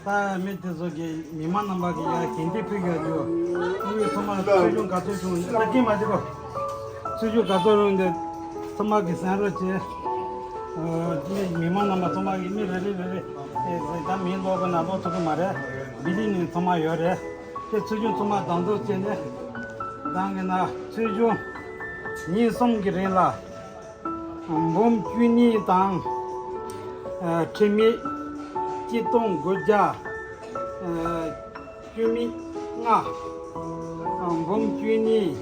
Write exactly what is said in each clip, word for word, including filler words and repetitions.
ད་མི་དེ་ཚོ་གི་མི་མང་རྣམ་པ་གི་ཡ་གན་དེ་ཕུལ་ཡོད་རྒྱུ། ཨུ་ཡོད་ཚང་མ་ཚོས་ཆུང་ག་ཚོད་བྱུང་ད་གིན་མ་བྱེད་གོ། ཚོས་ཆུང་ག་ཚོད་རུང་དེ་ཚང་མ་གི་གསན་རོགས་བྱེད། ཨ་མི་མི་མང་རྣམ་པ་ཚང་མ་གི་མི་རེ་རེ་རེ་རེ་ཨེ་ད་མི་ལོག་གི་ན་ལོག་ཐུབ་གི་མ་རེད། བི་ལི་ནི་ཚང་མ་ཡོད་རེད། དེ་ཚོས་ཆུང་ཚང་མ་གདམ་འཛུགས་བྱས་ནས་གདམ་གི་ན་ཚོས་ཆུང་ཉིན་གསུམ་གི་རིང་ལ། འབུམ་བཅུ་གཉིས་དང་། ཁྲི་མེད་གཅིག་སྟོང་དགུ་བརྒྱ་བཅུ་མེད་ལྔ། འབུམ་བཅུ་གཉིས་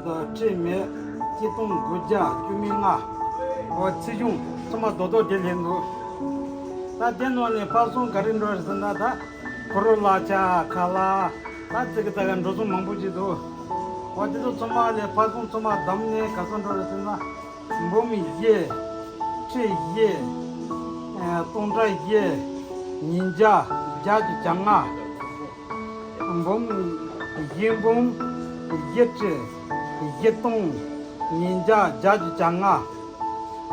དང་ཁྲི་མེད་གཅིག་སྟོང་དགུ་བརྒྱ་བཅུ་མེད་ལྔ། འོ་ཚོས་ཆུང་ཚང་མ་རྡོག་རྡོག་དེ་ལེན་འདུག་ད་དེ་ནང་ནས་ཕར་ཚུར་ག་རེ་འགྲོ་རེད་ཟེར་ན་ད་ཁོ་རོ་ལག་ཆ་ཁ་ལག་ད་ཙི་གི་ཙ་ག་འགྲོ་སོང་མང་པོ་ཅིག་འདུག་འོ་དེ་ཚོ་ཚང་མ་ལས་ཕར་ཚུར་ཚང་མ་བསྡོམས་ནས་ག་ཚོད་འགྲོ་རེད་ཟེར་ན། འབུམ་བཞི། ཁྲི་བཞི། སྟོང་ཕྲག་བཞི། ཉིས་བརྒྱ། བརྒྱད་ཅུ་གྱ་ལྔ། འབུམ་བཞི་འབུམ། བཞི་ཁྲི། བཞི་སྟོང་། ཉིས་བརྒྱ། བརྒྱད་ཅུ་གྱ་ལྔ།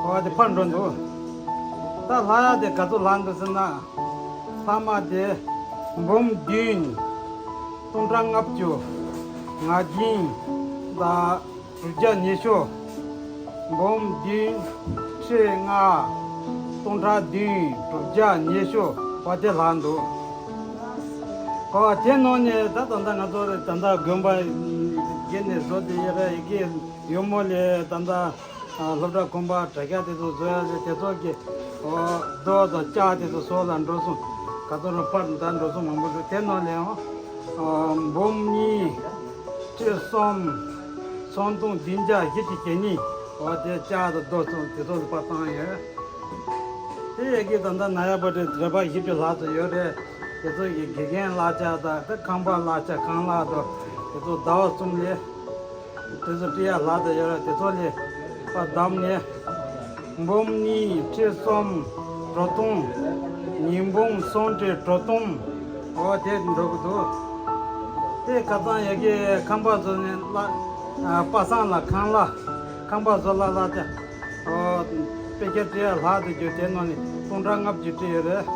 འོ་དེ་ཕར་འགྲོ་འདུག་ད་ལྷག་ཡག་དེ་ག་ཚོད་ལྷག་འདུག་ཟེར་ན། ལྷག་མ་དེ་འབུམ་བདུན། སྟོང་ཕྲག་ལྔ་བཅུ། ང་བདུན། ད། དྲུག་བརྒྱ་ཉི་ཤུ། འབུམ་བདུན། ཁྲི་ལྔ། སྟོང་ཕྲག་བདུན། དྲུག་བརྒྱ་ཉི་ཤུ། བ་དེ་ལྷག་འདུག་ཨོ་དེ་ནང་ནས་ད་ད་ལྟ་ང་ཚོ་ད་ལྟ་དགོན་པ་བརྒྱད་ནས་བཟོ་དེ་ཡ་ར་ཡི་གེ་ཡོལ་མོ་ལས་ད་ལྟ་སློབ་གྲྭ་དགོན་པ་དྲ་རྒྱ་དེ་ཚོ་བཟོ་ཡ་ཟེར་དེ་ཚོ་གི་ཨོ་རྡོ་དང་ལྕགས་དེ་ཚོ་བཟོ་ལ་འགྲོ་སོང་ག་ཚོད་རུང་ཕར་ད་འགྲོ་སོང་མང་པོ་འདུག་དེ་ནང་ནས་ཨོ་འབུམ་གཉིས། ཁྲི་གསུམ། སུམ་སྟོང་བདུན་བརྒྱ་བཞི་བཅུ་ཞེ་གཉིས། འོ་དེ་ལྕགས་དང་རྡོ་གསུམ་དེ་ཚོ་ལ་ཕར་བཏང་ཡོད། དེ་ཡི་གེ་ད་ལྟ་ན་ཡ་པ་ཏི་རེ་རེ་བ་བཞི་བཅུ་ལྷག་ཙམ་ཡོད་རེད། དེ་ཚོ་ཡི་དགེ་རྒན་ལག་ཆ་དང་དེ་ཁང་པ་ལག་ཆ་ཁང་གླ་དང་དེ་ཚོ་ཟླ་བ་གསུམ་ལས། དེ་ཚོ་སྤྲད་ཡ་ལྷག་ཙམ་ཡོད་རེད། དེ་ཚོ་ལས་པ་བདམས་ནས་འབུམ་གཉིས་ཁྲི་གསུམ་དྲུག་སྟོང་། ཉིས་འབུམ་གསུམ་ཁྲི་དྲུག་སྟོང་། འོ་དེ་འགྲོ་གི་འདུག་དེ་ཁ་སང་ཡ་གི་ཁང་པ་བཟོ་ནས་གླ། ཨ། པ་སངས་ལ་ཁང་གླ། ཁང་པ་བཟོ་གླ་གླ་ཆ། ཨོ། དཔེ་ཆ་སྤྲད་ཡ་ལྷག་ཏུ་གྱུར་དེ་ནང་ནས་སྟོང་ཕྲག་ལྔ་བཅུ་སྤྲད་ཡོད་རེད།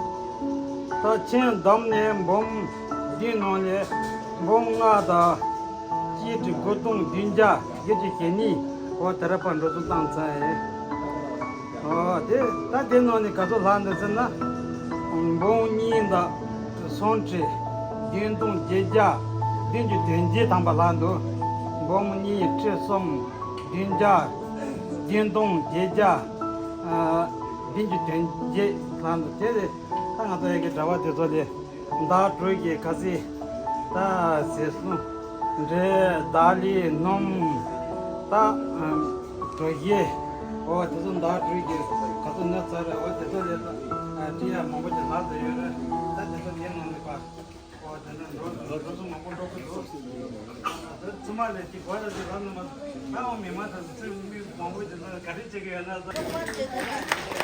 ད་མཆན་བདམས་ནས་འབུམ་བདུན་ནང་ནས་འབུམ་ལྔ་དང་གཅིག་ཁྲི་དགུ་སྟོང་བདུན་བརྒྱ་བརྒྱད་ཅུ་ཞེ་གཉིས། ཨོ་དེ་ར་པ་འགྲོ་སོང་བཏང་ཚར་ཡིན། ཨོ་དེ་ད་དེ་ནང་ནས་ག་ཚོད་ལྷག་འདུག་ཟེར་ན། འབུམ་གཉིས་དང་གསུམ་ཁྲི་བདུན་སྟོང་བརྒྱད་བརྒྱ་བདུན་ཅུ་དོན་བརྒྱད་ཐམ་པ་ལྷག་འདུག་འབུམ་གཉིས་ཁྲི་གསུམ་བདུན་བརྒྱ་བདུན་སྟོང་བརྒྱད་བརྒྱ་ཨ། བདུན་ཅུ་དོན་བརྒྱད་ལྷག་འདུག་དེ་ད་ང་ཚོ་ཡ་གི་གྲྭ་པ་དེ་ཚོ་ལས་ཟླ་དྲུག་གི་ག་ཚོད་ད་ཟས་སོང་། འབྲས་དང་ལི་སྣུམ་ད་གྲོ་ཞིབ། འོ་དེ་ཚོ་ཟླ་དྲུག་གི་ག་ཚོད་ན་ཚར་རེད། འོ་དེ་ཚོ་ལས་ད་སྤྲད་ཡ་མང་པོ་ཅིག་ལྷག་ཏུ་ཡོད་རེད། ད་དེ་ཚོ་དེ་ནང་ནས་པ། ཨོ་དེ་འདྲ་འགྲོ་འགྲོ་འགྲོ་སོང་མང་པོ་འགྲོ་གི་འདུག་ད་ཚང་མ་ལས་ཀྱི་གོ་ལ་ཅིག་ལབ་ན་མ་ད་འོ་མི་མང་ད་ཚོད་མི་མང་པོ་དེ་ཚོ་ག་རེ་བྱེད་ཀྱི་ཡོད་ན་ད།